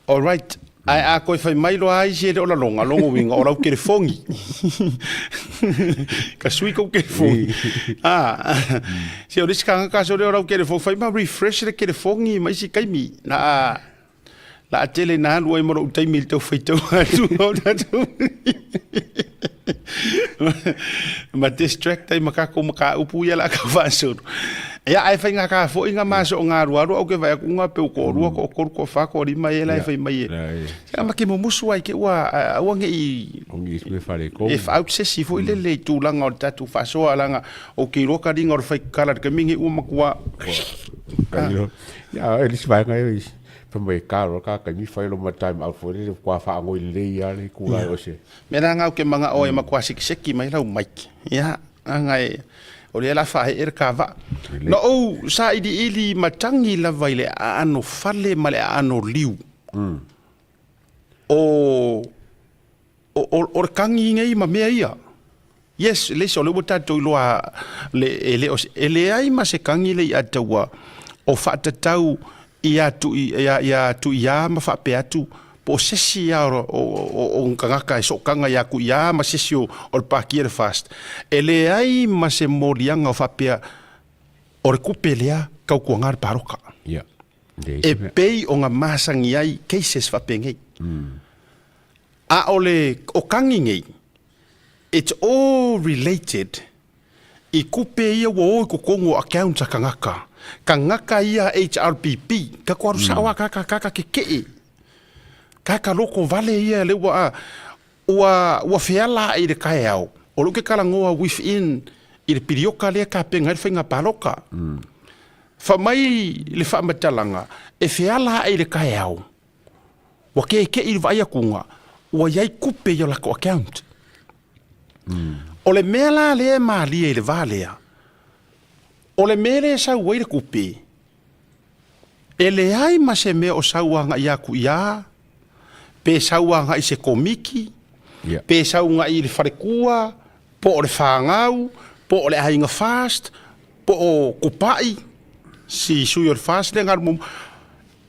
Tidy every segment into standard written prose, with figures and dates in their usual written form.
Alright. Ae a koe fai mai loa a isi e le o laloga, logo uiga o lau kelefogi. Ka sui kou kelefogi. Ah, se o le isi kagaka so le o lau kelefogi, fai ma refresh le kelefogi ma isi taimi. Na a, la a tele na alu ai ma lou taimi i le tau faitau atu o tatou. Ma distract ai ma kakou mataupu ia la kau faasolo. Ia ae faiga ka foi nga maso o nga alu alu au ke vai aku nga pe ko lua ko kolu ko fa ko lima e la e fai mai e. Se ma ke mumusu ai ke ua ua nge i Ongi i fale ko. E fa se si foi le le tulaga o le tatou faasoa langa o ke iloa ka linga o le fai kala le kamingi ua matua. Ya e lisi vaega e fa mai ka ro ka ka mi fai lo ma time out foi le kwa fa ngoi le ya le kula o se. Me la ngau ke manga o e matua sekiseki mai lau mic. Ia aga e o lea la faaee le kava'a. Na ou sailiili matagi lava i le aano fale ma le aano liu. O, o, o, o le kagi nei ma mea ia. Yes, le isi o lea ua tatou iloa le, e le o se, e leai ma se kagi le iataua o faatatau ia tui, ia, ia Tuiā ma faapea atu, po o se isi ia o, o, o, o tagata e sootaga ia Tuiā ma se isi o, o le Pāti a le FAST. E leai ma se moliaga o faapea, o le tupe lea tautuaga le paloka. Ia. E pei ona masani ai cases faapenei. A o le o kagi nei, it's all related i kupe ia ua o i totonu o accounts a tagata. Tagata ia HRPP, ka ko alu sao a kaka kaka keke'e. Kaka loko vale ia le ua a ua ua feala ae i le taeao. O lou ke talanoa within i le pilioka lea tapena ai le faiga paloka. Fa mai le faamatalaga e feala ae i le taeao. Ua keke'i i le vaai atuga ua i ai kupe i o latou account. O le mea la lea e malie i le va lea, o le mea lea e sau ai le tupe, e leai ma se mea o sau agai atu i a, pe sau agai i se komiti, pe sau agai i le faletua, po o le fanau, po o le aiga FAST, po o Kupa'i, si sui o le FAST lea na alu muamua.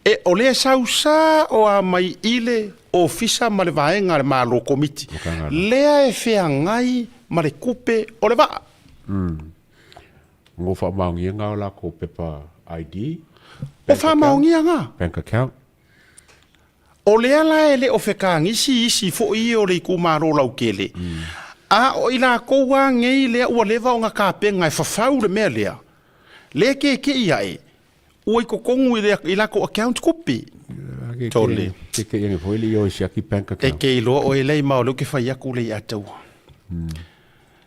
E, o lea sau sa o a mai i le ofisa ma le vaega a le Malo Komiti, lea e feagai ma le kupe o le vaa. Ngo faamaonia nga o lakou pepa ID. O faamaonia nga. Bank account. O lea la e le o fekagisi isi foi o le itumalo lautele, a o i lakou a nei lea ua leva ona tapena e fafau le mea lea, lea e keke'i ae, Ua i totonu i le i latou account kupi. Tole. Ke ke ia foi le i siaki bank account. E ke iloa oe lei ma o lea ou te fai atu le ia taua.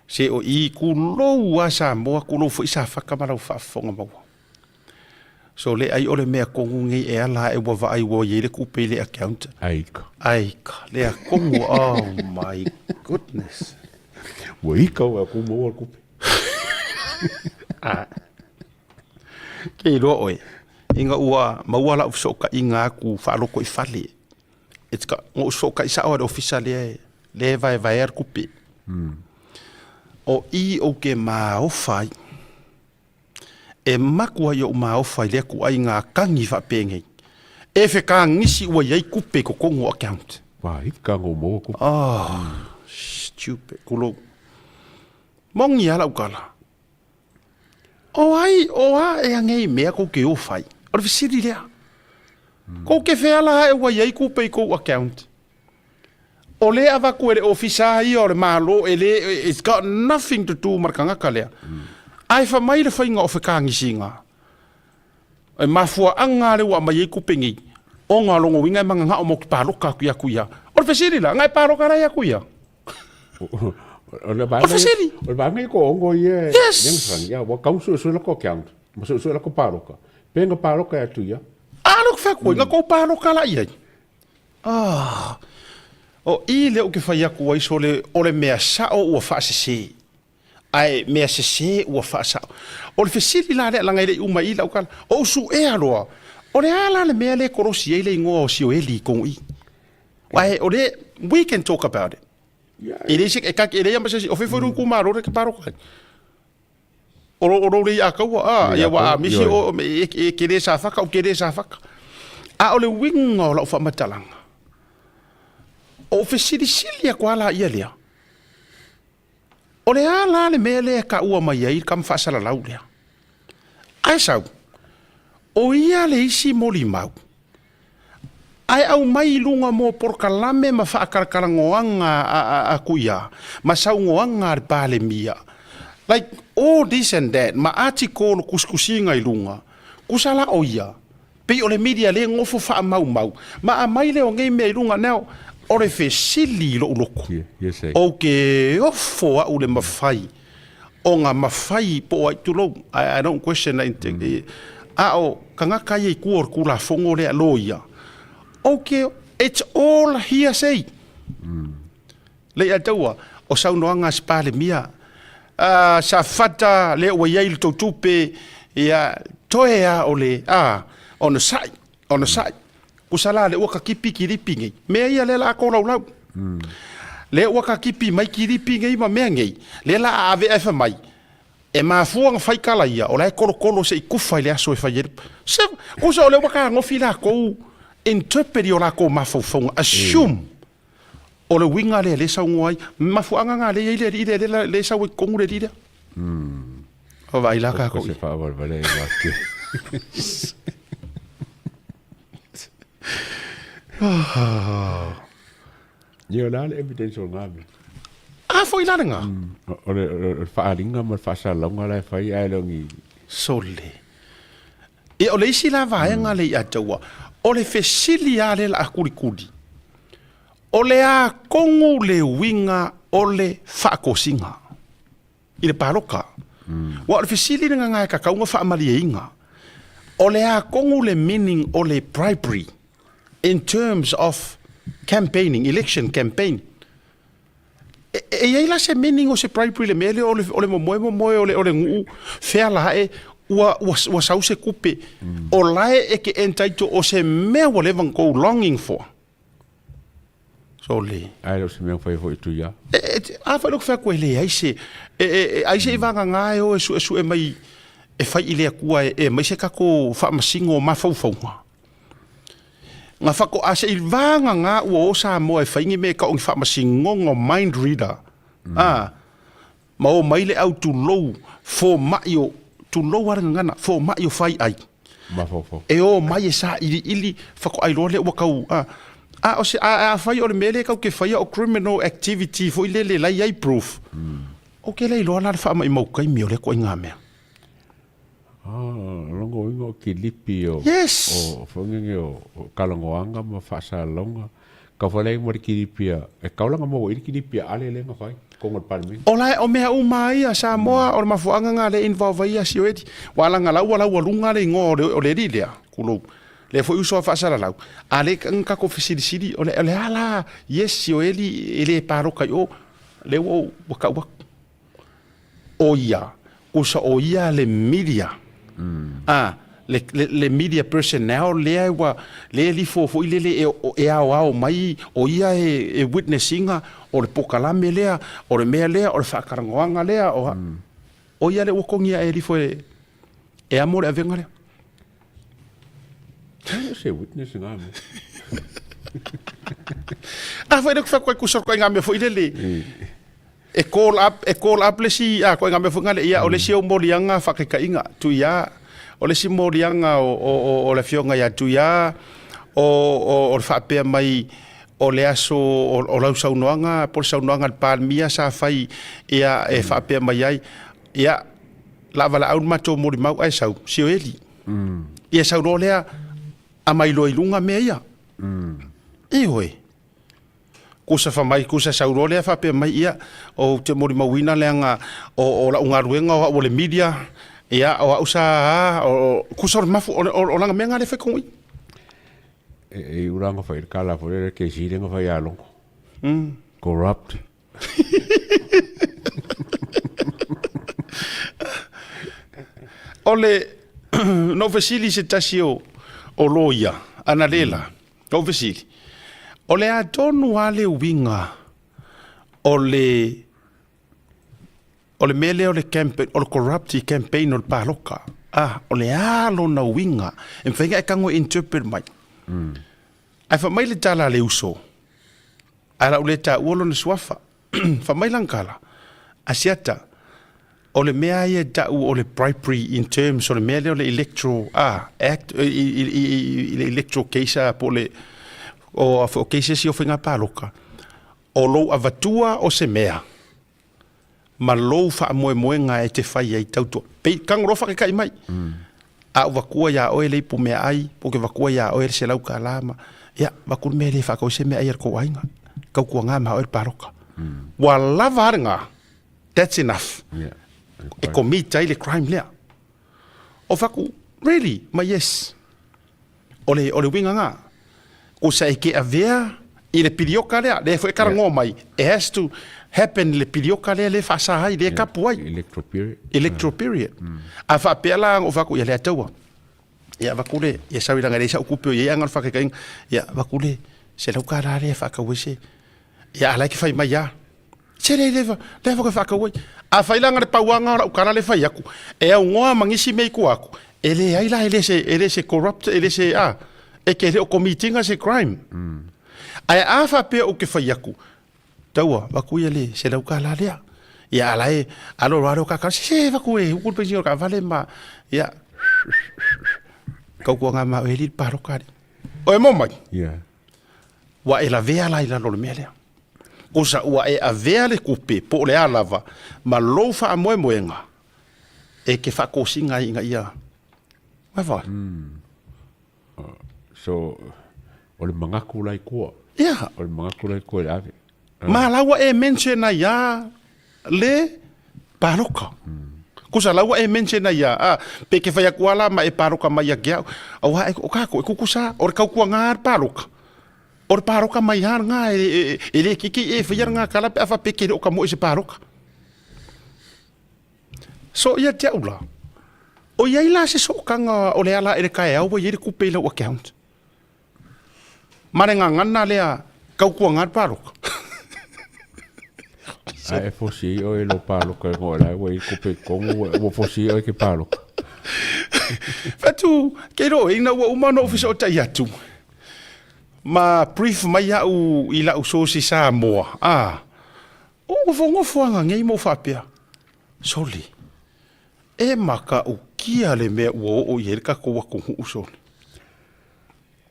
Se o i kulou a Samoa, kulou foi Safata ma lau faafofoga maua. So le ai o le mea tonu nei e ala ae ua vaai ua i ai le kupe i le account. Aika. Aika, lea tonu, oh my goodness. Ua ika ua ku maua le kupe. Ah. Ke iloa oe, ina ua maua lau fesootaiga atu faaloto i fale, it's got, na ou fesootai sao lava i le ofisa lea e, lea e vaevaea le tupe. O i ou te maofa ai, e matua i ou maofa i lea ituaiga tagi faapenei, e fekagisi ua i ai tupe i totonu o account. Wā, ika ngō maua kupe. Oh, stupid, kulou. Moni lava lau tala. O ai, o a ea nei mea kou te o whai? O le fesili lea. Kou te wheala hae ua iai kupe i kou account. O lea avatu e le ofisa ia o le Malo e le, it's got nothing to do ma le tagata lea. Ae fai mai le faiga o fekagisiga, e mafuaaga lea ua aumai ai kupe nei, ona o lona uiga e mananao matou te paloka atu ia Tuia. O le fesili la, na e paloka la ia Tuia? O le vaega fesili. O le vaega ia ko ongo ia. Yes. Yang sang ya wa kau su su la ko count. Ma su su la ko paloka. Pe nga paloka ya tu ya. A lo fa ko nga ko paloka la ia. Ah. O i le o ke fai aku ai so le o le mea sao ua faasese. Ae mea sese ua faasao. O le fesili la lea laga e le i uma i lau tala. O ou suea loa, o le a la le mea lea e kolosi ai le igoa o Sioeli i Kogo'i? Ae o le, we can talk about it. E leai se, e ka, e leai lava ma se isi, o fea foi lou itumalo lea e te palota ai? O lou, o lou le iā taua, a, ia ua a misi o, e, e, e te le Safata, ou te le Safata. A o le uiga o lau faamatalaga, o ou fesilisili atu lava laia lea, o le a la le mea lea e taua mai ai le tama faasalalau lea? Ae sau, o ia le isi molimau ae aumai i luga mo polokalame ma faatalatalanoaga a Tuia ma saunoaga a le Palemia, like all this and that ma article tusitusiga i luga, tusa la o ia, pei o le media lea e nofo faamaumau ma aumai lea o nei mea i luga. Now, o le fesili i lou loto, ou te ofo au le mafai ona mafai po o ai, tulou, I don't question that, a o tagata ia i tua o le Tulafono lea, loia, okay, it's all hearsay. Lei a taua, o saunoaga a se Palemia, sa fata lea ua i ai le tou tupe, ia, toe a o le, a, onosai, onosai. Kusa la lea ua katipi kilipi nei. Mea ia lea la a tolaulau. Lea ua katipi mai kilipi nei ma mea nei, lea la a ave ae fai mai, e mafua ona fai tala ia, o la e kolokolo se i kufa i le aso e fai ai le... Se, kusa o lea ua tagofi lakou interpret i o lakou mafaufauga, assume. O le uiga lea lea e saunoa ai. Mafuaaga na lea e i ai le alii lea, lea, lea e sau ai totonu le alii lea. O vaai la tatou i. Faavalevale ai ma Ia, o le a le evidence o lena mea? A foi la lena. O le faaaliga ma le faasalalauga la e fai ae le o ni... Sole. Ia, o le isi la vaega lea ia te ua, o le fesili lava lea o le a kulikuli, o le a tonu le uiga o le faatosina i le paloka? Aua o le fesili lena e tatau ona faamalieina, o le a tonu le meaning o le bribery in terms of campaigning, election campaign? E i ai la se meaning o se bribery i le mea lea o le, o le momoe momoe o le, o le nuu fea la ae ua, ua, ua sau se kupe. O lae e ke entitled o se mea ua leva ona tou longing for. Sole. Ae le o se mea fai foi tu ia. E, e, a foi lou fai atu e leai se, e, e, e, ai se i vagana e o e suesue mai e fai i le Atua e, e mai se tatou faamasino o mafaufauga. Na faatoa se i vagana ua o Samoa e fai ni mea e tau o ni faamasinoga o mind reader. A, ma o mai le au tulou fomai o, tulou lava le gagana, fomai o faiai. Mafaufau. E o mai e sailiili, faatoa iloa lea ua tau, a, a o se, a, afai o le mea lea tatou te faia o criminal activity foi lele la e i ai proof, ou te le iloa la le faamaumau taimi o lea ituaiga mea. Ah, longa uiga o kilipi o, Yes. o fongenge o, o kalongoanga ma faasalalauga. Kau fale mo le kilipi a, e kaulanga mo i le kilipi a ale le nga fai, kongo le Palemene. O la o mea uma ia Samoa, o le mafuaaga nga le involve ai ia Sioeli. Ua laga lau ua laualuga le igoa o le, o le alii lea, kulou. Lea foi uso a faasalalau. A le nga kako fesilisili, o le, o le a la, yes, Sioeli e le paloka i o, lea ua, ua kau aku. O ia, usa o ia le media. A, le, le, le media personnel lea ua, lea e lifo foi lele e, e aoao mai, o ia e, e witness ina o le pokalame lea, o le mea lea, o le faatalanoaga lea, o, o ia lea ua togia e lifo e, e amo le avega lea. E se witness ngā mea. A foi le ku whakoe kusa koe ngā mea foi lele. E call up, e call up le isi, a koe ngā mea foi ngale, ia, o le isi au moliaga whakekaiga, Tuia, o le isi moliaga o, o, o, o le afioga ia Tuia, o, o, o le faapea mai, o le aso o, o lau saunoaga, po o le saunoaga a le Palemia sa fai, ia, e faapea mai ai, ia, la valaau le matou molimau ae sau, Sioeli. Ia sau loa lea, aumai loa i luga mea ia. Ioe. Kusa fa mai, kusa sau loa lea faapea mai, ia, ou te molimauina leaga o, o lau galuega o au o le media, ia, o au sa, a, o, kusa o le mafu, o, o, o lana mea nga lea fai kogo i. E, e i ula nga fai le kala fo le ke si le nga fai a longo. Corrupt. O le, na ou fesili i se tasi o, o loia, analela, na ou fesili, o le a tonu lava le uiga o le, o le mea lea o le campaign, o le corrupt i campaign o le paloka? A, o le a lona uiga? E mafai ona e tago e interpret mai. Ae fai mai le tala a le uso, ae o le a ou le taua lona suafa. Fai mai lana tala, Asiata, o le mea ia e tau o le bribery in terms o le mea lea o le electoral ah, act, i, i, i, i le electoral case ah, po o le o, o cases ia o faiga palota, o lou avatua o se mea ma lou faamoemoega e te fai ai tautua. Pei, tago loa faakaikai mai. A ou vatua iā oe le ipu meaai, po ke vatua iā oe le $100 ma, ia, vaku le mea e le faatau ai se meaai a le tou aiga. Tautuaga ma oe le paloka. Ua lava a lena, that's enough. Yeah. E commit ai le crime lea. O faku, really? Ma yes. O le, o le uiga lena. Kusa e ke avea i le pilioka lea, lea foi e talanoa mai, it has to happen i le pilioka lea lea e faasa ai, lea e kapu ai. Electoral period. Electoral period. A faapea la, o faku, ia le ataua. Ia vaku le, ia sau i langa le sau kupe o ia anga o le whakakainga, ia vaku le, se lau ka rā lea whakau e se. Ia ala e ke whai mai a. Se le le le whaka whakau ai. A whai langa le pauanga o lau kala le whai aku. E au ngoa mangisi mei ku aku. E le ai la e le se, e le se corrupt, e le se, a, e ke le o committing se crime. Ae a whapea o ke whai aku. Taua, vaku ia le, se lau ka la lea. Ia ala e, alo alo ka ka, se se vaku e, uku pe ka vale ma, ia, kau kua ngā ma e li paro kari. O e mo mai. Yeah. Ua e lavea la i lalo o le mea lea. Osa ua e avea le kupe po o le a lava ma lou faamoemoega e ke faakosiga ai ina ia Whatever. So, o le mangaku la i kua. Yeah. O le mangaku la i kua i le ave. Ma la ua e mention ai a le paloka. Kusa la ua e mention ai a, a pe ke whai aku ala ma e paloka mai a ke au. Aua e o kako e kukusa o le kaukua ngā le paloka. O le paloka mai a ngā e, e, e, e le kiki e whai ngā kala pe awha pe ke o ka mo e se paloka. So ia te au la. O iai la se sookanga o le ala e le kaeao ua iai le kupe i lau account. Ma le gagana lea kaukua ngā le paloka. A e fosi ai oe i lou paloka e ngoe la ua i kupe i kongu ua fosi ai oe ke paloka. Fatu, ke ro ina ua uma ona ou fesootai atu. Ma brief mai au i lau source i Samoa. Ah, o ngofongofo anga ngei mo faapea. Soli, e makaukia le mea ua oo i ai le tatou atunuu, soli.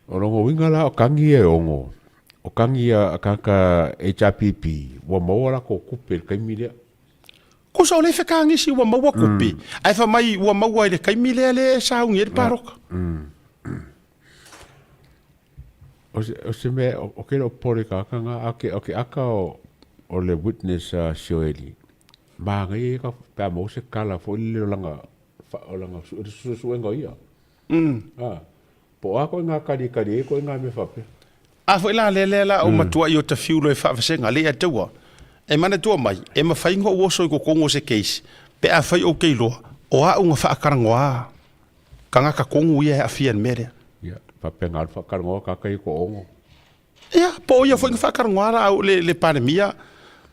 O lona uiga la o kagi e ono, o kagi a tagata HRPP ua maua latou tupe i le taimi lea. Kosa o le fekagisi ua maua tupe, ae fai mai ua maua i le taimi lea lea e sauni ai le paloka. O se mea, o ke leo popole i tagata na, a o ke aka o le witness a Sioeli, manaia ia pe a maua se kala foi lele o lana, o lana suesuega o ia. A, po o a koe ngā kari e kari ai koe ngā mea faapea. A foi la lea lea la o matua i o ta fiulo e faavasega le ia taua. E manatua mai, e mafai ona ou oso i totonu o se case, pe afai ou te iloa, o a'u na faatalanoa tagata tonu ia e aafia i le mea lea. Ia, faapea na alu faatalanoa tagata ia toaono. Ia, po o ia foi na faatalanoa la au le, le Palemia,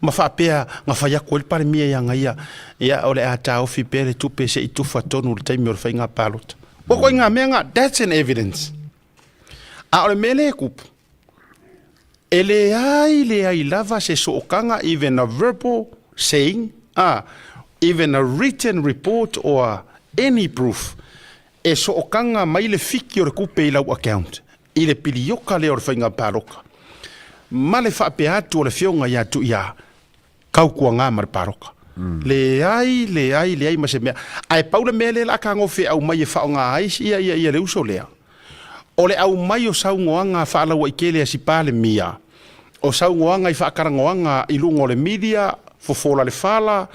ma faapea na fai atu ai le Palemia ia ia, ia o le a taofi pea le tupe se i tufa tonu i le taimi o le faiga palota. Ua koe ngā mea ngā, that's an evidence. A o le mea lea e kupu, e leai leai lava se sootaga, even a verbal saying, a, even a written report or any proof, e sootaga mai le fiki o le tupe i lau account. I le pilioka lea o le faiga paloka, ma le faapea atu o le Afioga ia Tuiā, kaukuagā ma le paloka. Leai, leai, leai ma se mea. Ae pau le mea lea la ka gofe aumai e faaaoga ai ia, ia, ia le uso lea, o le aumai o saunoaga faalauaitele a si Palemia, o saunoaga i faatalanoaga i luga o le media, fofola le fala,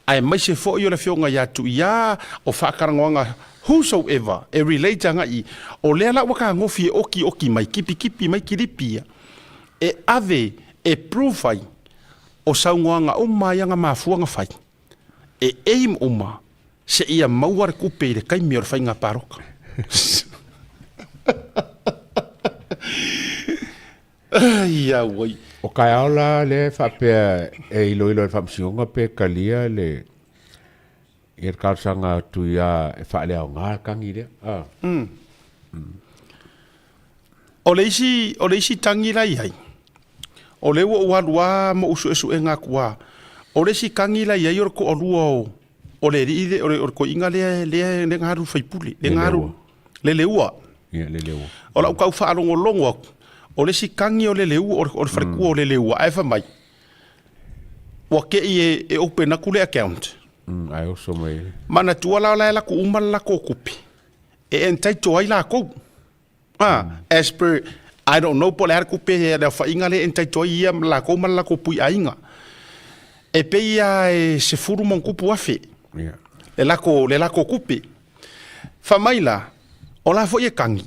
aemaise foi o le Afioga ia Tuiā, o faatalanoaga whosoever e relate agai, o lea la ua tagofi e okioki mai, kipikipi mai kilipi ia, e ave e proof ai o saunoaga uma ia na mafua na fai, e aim uma seia maua le tupe i le taimi o le faiga paloka. Ai auai. O taeao la lea e faapea e iloilo e le Faamasinoga pe talia le Ia le talosaga atu ia e faaleaoga le tagi lea. Ah. O le isi, o le isi tagi la i ai, o lea ua ou alu lava ma ou suesuega atu lava, o le isi tagi la i ai o le toalua o, o le alii lea, o le, o le toeaina lea, lea, lea na alu i le faipule, lea na alu, Leleua. Ia, Leleua. O lau tau faalogologo atu, o le isi tagi o Leleua, o le faletua o Leleua, ae fai mai, ua te i e open atu le account. Ae oso mai ai. Manatua la o la e alu atu uma le latou tupe e entitle ai latou. Ah, as per, I don't know po o le a le tupe le aofaiga lea e entitle ai ia ma latou ma le latou puiaiga. E pei lava e $10,000+ le latou, le latou tupe. Fai mai la, o la foi e kagi,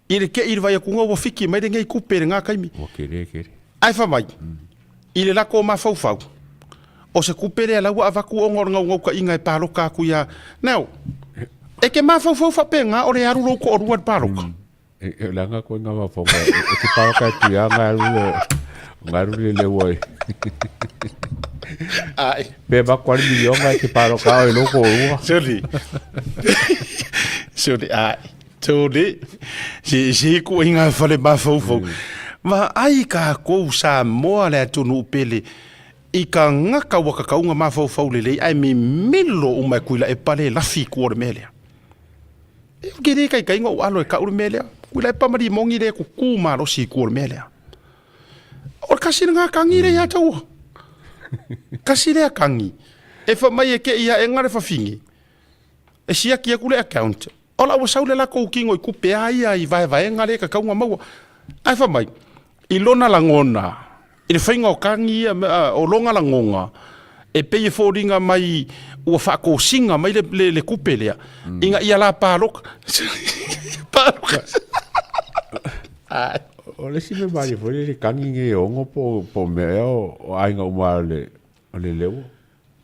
i le te i le vaai atu ua fiki mai lenei tupe i lena taimi. Ua tele tele. Ae fai mai, i le latou mafaufau, o se tupe lea la ua avatu ona o le naunautaiga e palota atu ia. Now, e te mafaufau faapena o le alu lou toalua i le palota. E leaga koe ngā mafaufauga, e te palota atu ia ngā alu le, ngā alu le leua i. Ai. Pe vaku ale miliona e te palota au e lou toalua. Soli. Soli, ai. Tole, se se ituaiga fale mafaufau. Vaai kākou Samoa le atunuu pele i tagata ua tatau ona mafaufau lelei ae mimilo uma e Tuilaepa le lafi i tua o le mea lea. E ou te le taitai ona ou alo e tau le mea lea. Tuilaepa ma Limoni le tutu malosi i tua o le mea lea. O le kasi lena tagi lea ia te ua. Kasi lea tagi. E fai mai e te i aega le fafine. E siaki atu le account. O la ua sau le latou tino i tupe a ia i vaevaega lea e tatau ona maua. Ae fai mai, i lona lagona, i le faiga o tagi ia, o lona lagona, e pei e foliga mai ua faatosina mai le tupe lea, ina ia la palota. Palota. O le isi mea malie foi le tagi nei e ono po o mea ea o aiga uma o le leua.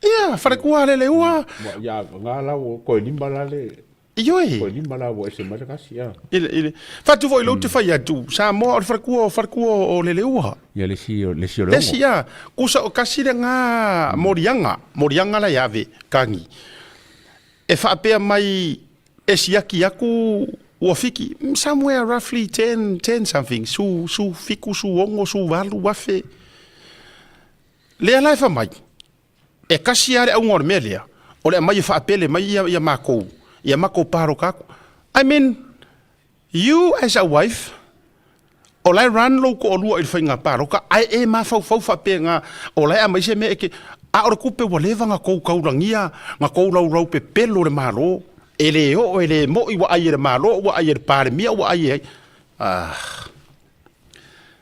Ia, faletua le leua. Ia, ngā la ua koe lima la le... Ioe. Koe lima la ua ese mai le kasi, ia. Ile, ile. Fatu foi lou te fai atu, Samoa o le faletua, o faletua o le leua. Ia, le si, le si o le Le si, ia. Kusa o kasi le ngā morianga, morianga la iave, kangi. E faapea mai e siaki aku ua fiki, somewhere roughly 10, 10 something, su, su fiku, su ono, su valu, afe. Lea la e fai mai, e kasi lava le auga o le mea lea, o le aumai e faapele mai ia, ia makou, ia makou paloka aku. I mean, you as a wife, o la e run lou toalua i le faiga paloka, ae e mafaufau faapena, o la e aumai se mea e te, a o le tupe ua leva ona tou taulagia, na tou laulau pepelo le Malo, e le oo, e le moi ua ai e le Malo, ua ai e le Palemia, ua ai e ai. Ah.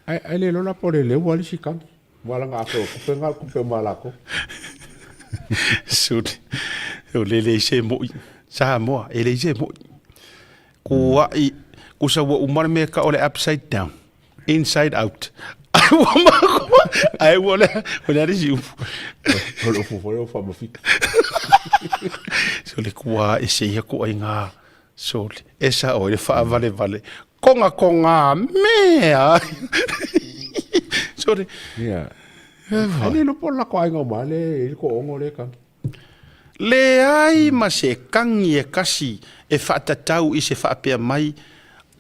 Ae, ae le iloa la po o le leua le isi kagi. Ua laga ake o kupe nga kupe ma lako. Suli. O le le se moi. Samoa, e le se moi. Kua'i, kusa ua uma le mea ka o le upside down. Inside out. Ai ua mako. Ai ua le, o le ari si upu. O le upu foi o whamawhika. So le kua e se ia ko ai ngā. Soli. E sa o le whaavalevale. Konga konga mea. Soli. Yeah. Ai le lopo la ko ainga ma le i ko ongo le kangi. Leai ma se kangi e kasi e faatatau i se faapea mai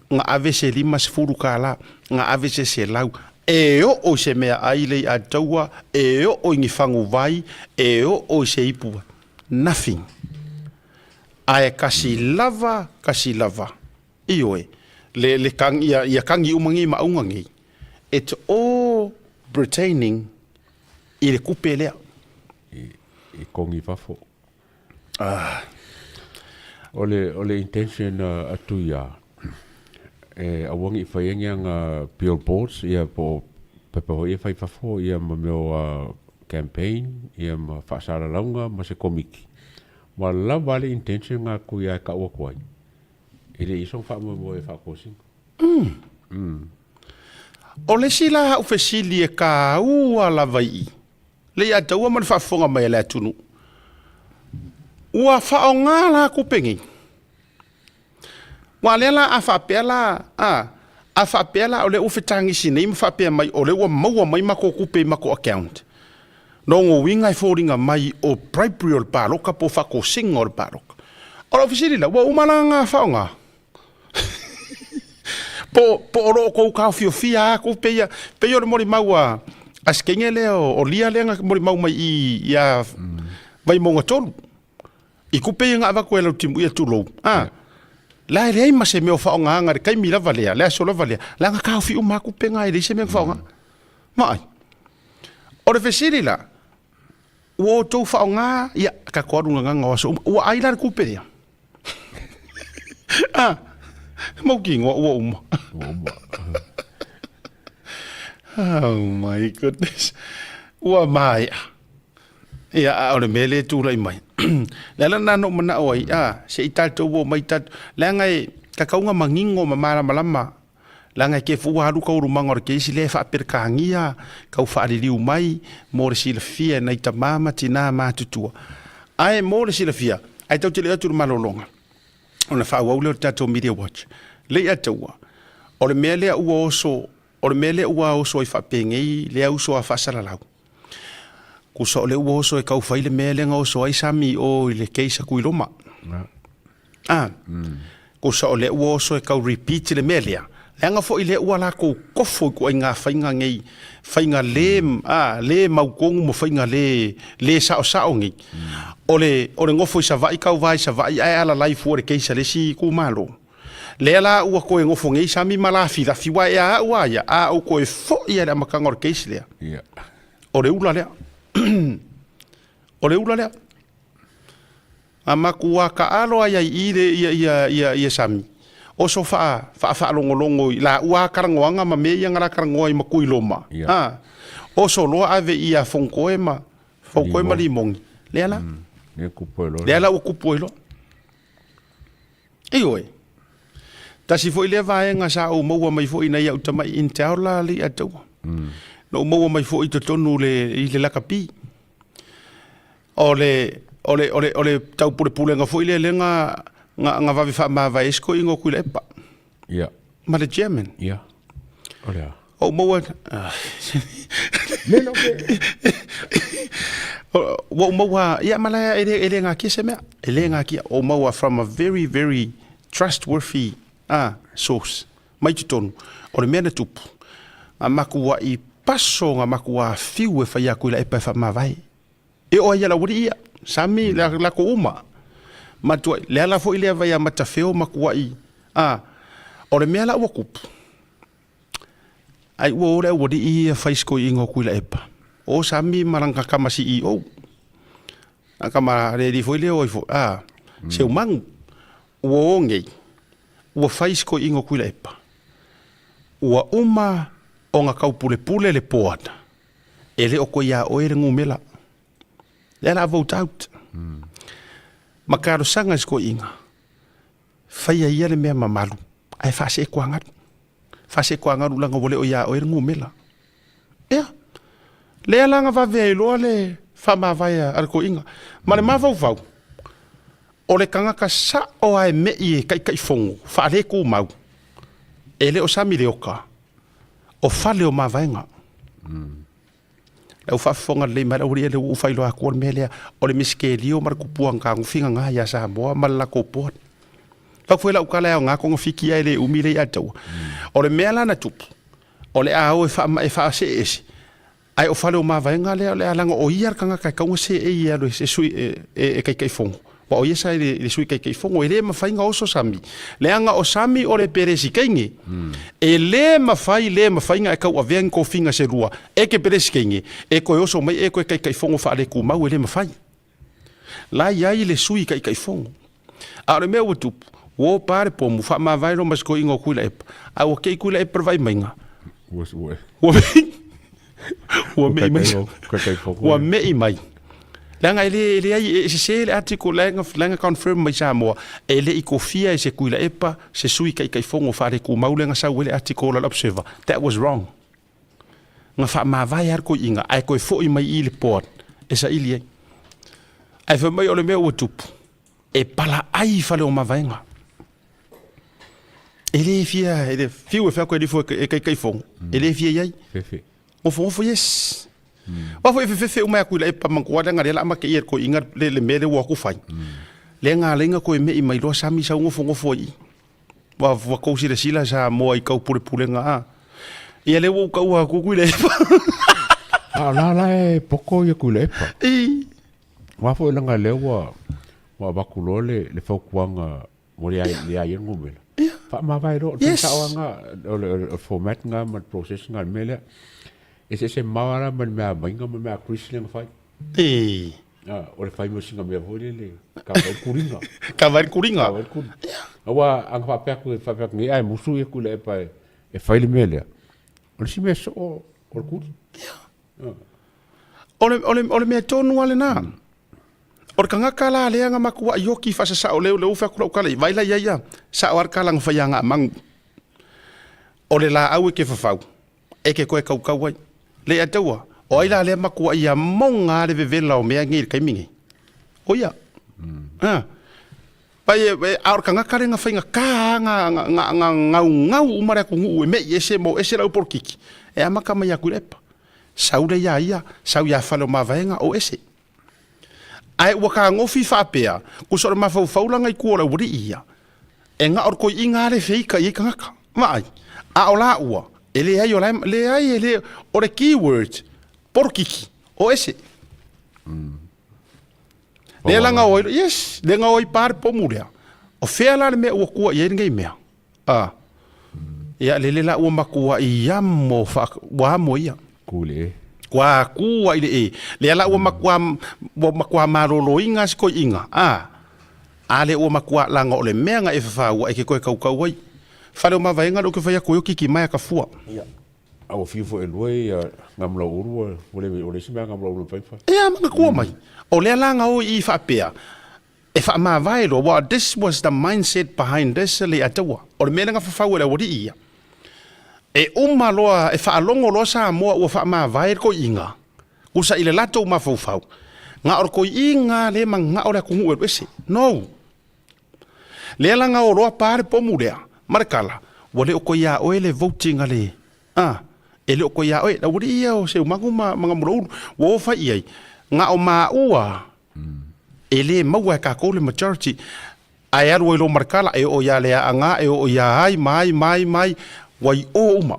na ave se $50, na ave se 100, e oo i se meaai le i'a taua, e oo i ni faguvai, e oo i se ipu vai. Nothing. Ae kasi lava, kasi lava. Ioe, le, le kang, ia, ia kangi uma nei maauga nei, it's all pertaining i le kupe lea. I, i kongi fafo. Ah. O le, o le intention atu ia, e aua ne i faia ni aga billboards ia po o pepa foi ia fai fafo ia ma mea o campaign ia ma faasalalauga ma se komiti. Ua lava le intention nga ku ia e kau atu ai. E le i song faamoemoe e faatosina. O le isi la au fesili e kāua lava i i, le ia taua ma le faafofoga mai a le atunuu, ua faaaoga la tupe nei? Aua o lea la a faapea la, a, a faapea la o lea ua fetagisi nei ma faapea mai o lea ua maua mai matou tupe i matou account, lona uiga e foliga mai o bribery o le palota po o faatosina o le palota. O lau fesili la, ua uma la ona faaaoga? Po, po o lo o kou taofiofia a kupe ia, pei o le molimau a, a si teine lea o, o Lia lea na molimau mai i, ia Vaimauga 3. I kupe ia na avatu e Lautimuia ia tulou, a, la e leai ma se mea o faaaogaina i le taimi lava lea, le aso lava lea, leaga taofi uma lava kupe na e leai se mea na faaaoga. Vaai. O le fesili la, ua outou faaaoga, ia, tatou alu gagaga o aso uma, ua ai la le kupe lea? A, mautinoa ua uma. Ua uma. Oh my goodness. Ua maea. Ia, a o le mea lea e tulai mai. Le ala lena na ou manao ai, a, se i tatou o mai tatou, leaga e tatau ona manino ma malamalama, leaga e te fua alu taualumaga o le case lea e faaperekania, tau faaliliu mai mo le silafia e nai tama ma tina matutua. Ae mo le silafia, ae tatou te le o atu i le malologa, ona faaauau lea o le tatou Media Watch. Leiataua, o le mea lea ua oso, o le mea lea ua oso ai faapenei lea uso a faasalalau. Tusa o lea ua oso e tau fai le mea lea na oso ai Sami i o i le case a Tuiloma. Ah. Tusa o lea ua oso e tau repeat le mea lea. Leaga foi lea ua latou kofo i ituaiga faiga nei, faiga le, ah, le mautonu ma faiga le, le saosao nei. O le, o le nofo i Savaii, tauva i Savaii ae alalai fua i le case a le isi itumalo. Lea la ua toe nofo nei Sami ma lafilafi, aua e a au a ia, a ou toe foi lava i le amataga o le case lea, o le ula lea. O le ula lea. A matua taalo ai ai i le ia ia ia ia Sami, oso faa faafaalogologo i laua a talanoaga ma mea ia na la talanoa ai ma Tuiloma. A oso loa ave ia Fonotoe ma Fonotoe ma Limogi. Lea la. Lea la ua tupu ai loa. Ioe. Tasi foi lea vaega sa ou maua mai foi nai au tamai Intel la alii ataua. Na ou maua mai foi i totonu le, i le lakapi. O le, o le, o le, o le taupulepulega foi lea lea na, na, na vave faamavae ai si toeaina o Tuilaepa. Ia. Ma le chairman. Ia. O le a? Ou maua Le lo ke. Ua ou maua, ia ma la e le, e le gatia se mea. E le gatia. Ou maua from a very, very trustworthy source. Mai totonu. O le mea na tupu, na matuai paso, na matua fiu e fai atu i la epa e faamavae. E oo ai ia laualii ia, Sami, mm. latou uma. Matuai, le ala foi lea vai a Matafeo matuai, o le mea la ua tupu, Ai ua o le aualii ia fai si toeaina o Tuilaepa. O Sami ma lana tama CEO. Lana tama le alii foi lea o ai foi, a, Seumanu. Ua o nei, ua fai si toeaina o Tuilaepa. Ua uma ona taupulepule le board, e le o toe ia oe le numera. Lea la vote out. Ma talosaga i si toeaina, faia ia le mea mamalu ae faaseetuagalu. Faaseetuagalu leaga ua le o ia oe le numera. Ia, lea la na vave ai loa le faamavae a le toeaina. Ma le mafaufau, o le tagata sao lava e me'i e taitaifono faaletumau, e le o Sami Leota, o fale o mavaega. Le au faafofoga lelei mai le aualii lea ua ou faailoa atua le mea lea, o le misikelio ma le tupua na tagofi gagā ia Samoa ma le latou board. Pau foi lau tala e aoga togafiti ae le umi le ia taua. O le mea la na tupu, o le a o e faama e faaseese, ae o fale o mavaega lea o le a leaga o ia le tagata e tatau ona seei e alu e sui e Taitaifono. Aua o ia sa i le Sui Taitaifono, e le mafai ona oso Sami, leaga o Sami o le Peresikeine. E le mafai, le mafai ona e tauavea ni tofiga se lua e te Peresikeine, e toe oso mai e toe Taitaifono faaletumau, e le mafai. La i ai le Sui Taitaifono. A o le mea ua tupu, ua opa le pomu, faamavae loa ma si toeaina o Tuilaepa, a ua te i Tuilaepa le vaai maiga. Ua ua me'i mai, ua me'i mai. Leaga e le, e leai, e sese le article la e la e confirm mai Samoa, e le i kofia e se Tuilaepa se sui taitaifono faaletumau lea na sau ai le article a le Observer. That was wrong. Na faamavae lava le toeaina ae toe foi mai i le board e saili ai. Ae fai mai o le mea ua tupu, e palaai fale o mavaega. E le fia, e le fiu e fai atu e lifo e taitaifono, e le fia i ai. Fefe. Gofogofo, yes. Aua foi e fefefe uma atu i la epa mantua leaga lea la amata ia e le toeaina le mea lea ua o atu fai. Lea na ala ai ona toe me'i mai loa Sami sau gofogofo ai i. Ua ua kou silasila Samoa i kau pulepulega a. Ia lea ua ou taua atu Tuilaepa. A o la la e poko ia Tuilaepa. I. Aua foi leaga lea ua ua avatu loa le le fautuaga ua leai leai ai le numera. Ia. Faamavae loa, o le sao lava lena, o le format lena ma le process lena i le mea lea. E eseese mamao lava la ma le mea a Maiga ma le mea a Chris lea na fai. Ii. O le fai mai o sina mea foi lele, kava ai le kuliga. Kava ai le kuliga. Kava ai le kuliga. Aua a na faapea atu, faapea atu nei, ae musu ia Tuilaepa e fai le mea lea, o le isi mea soo o le kuli. Ia. O le, o le, o le mea tonu lava lena. O le tagata la lea na matuai oti faasasao lea, lea ua fai atu lau tala i vai la i ai ia, sao lava le tala na fai ia Gaamagu. O le laau e te fafau, e te toe tautau ai. Leiataua, o ai la lea matuai amoga lava le vevela o mea nei i le taimi nei? O ia. Mm. Ah. Pai e, e, a o le tagata lea na faigata na, na, na, na gaugau uma le atunuu e me'i ese mo ese lau polokiki, e amata mai ia Tuilaepa. Sau lea ia ia, sau ia Faleomavaega, o ese. Ae ua tagofi faapea, tusa o le mafaufau la nai tua o le aualii ia, e na o le toeaiina lava le feita i ai tagata. Vaai, a o laua, e leai o la e, leai e le, o le key word, polokiki, o ese. Lea la na o ai, yes, lea na o ai pa le pomu lea. O fea la le mea ua tua i ai lenei mea? A. Ia, lele la ua matuai amo faa, ua amo ia. Ku i le e. Ua ku ai le e. Lea la ua matua, ua matua maloloina si toeaina, a. A lea ua matua laga o le mea na e fafaua e ke toe kaukau ai. Fale o mavaega lea ou te fai atu ai o kiki mai a ka fua. Ia. A ua fiu foi e lua ia Gamulaulu ua, ua le, ua leai se mea a Gamulaulu e mafai ona fai. Ia, manatua mai. O lea la na o i i faapea, e faamavae loa, aua this was the mindset behind this Leiataua. O le mea lea na fafau e le aualii ia. E uma loa, e faalogo loa Samoa ua faamavae le toeaina, usa i le latou mafaufau, na o le toeaina lea e manao le atunuu e alu ese. No! Lea la na o loa pa le pomu lea, ma le tala, ua le o toe ia oe le voting a le, a, e le o toe ia oe. Le aualii ia o Seumagu ma, ma Gamulaulu, ua o fai i ai, na o maua E le maua e tatou le majority ae alu ai loa ma le tala e oo ia Leaana, e oo ia ai ma ai ma ai ma ai, ua i o uma.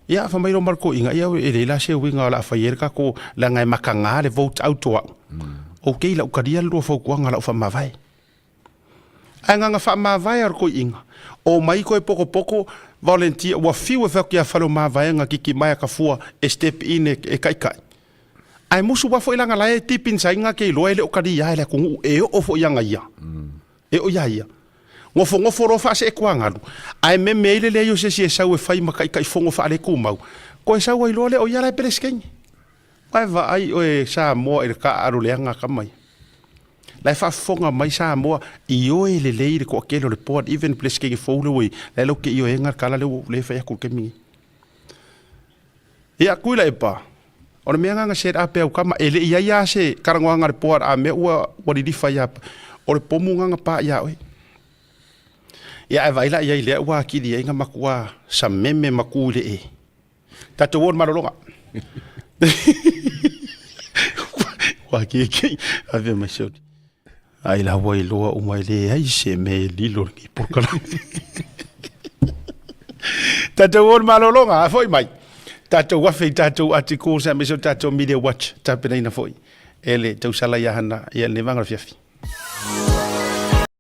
Ia, fai mai loa ma le toeaina, ia e leai la se uiga o le a fai ai le tatou, leaga e mataga le vote out o au. Okay, lau talia le lua fautuaga o lau faamavae. Ae na ona faamavae lava o le toeaina, omai toe potopoto volunteer, ua fiu e fai atu ia Faleomavaega Kikimai a Tafua e step in e taitai. Ae musu lava foi leaga la e deep inside na te iloa e le o talia e le atunuu e oo foi ia ia. E oo ia ia. Nofonofo loa faaseetuagalu, ae meme ai le leai o se isi e sau e fai ma taitaifono faaletumau, toe sau ai loa lea o ia la e Peresetene. Ae vaai oe Samoa i le taaalo leaga tama ia. La e faafofoga mai Samoa, ioe lelei le toatele o le board, even Peresetene fou lea ua i ai, la e latou te ioeina le tala lea ua lea e fai atu i le taimi lenei. Ia, Tuilaepa, o le mea lena na set up e au tama, e le i i ai lava se talanoaga a le board a mea ua ua lilifa ia, o le pomu lena na pa ia oe. Ia ae vaai la i ai lea ua atili ai na matua sameme ma tu i le e. Tatou o i le malologa. Ua kiki, ave mai se oli. Ai la ua iloa uma e leai se mea e lilo i lenei polokalame. Tatou o i le malologa, a foi mai. Tatou afe i tatou articles aemaise o tatou media watch tapenaina foi e le tausala ia Hana ia lenei vaega o le afiafi.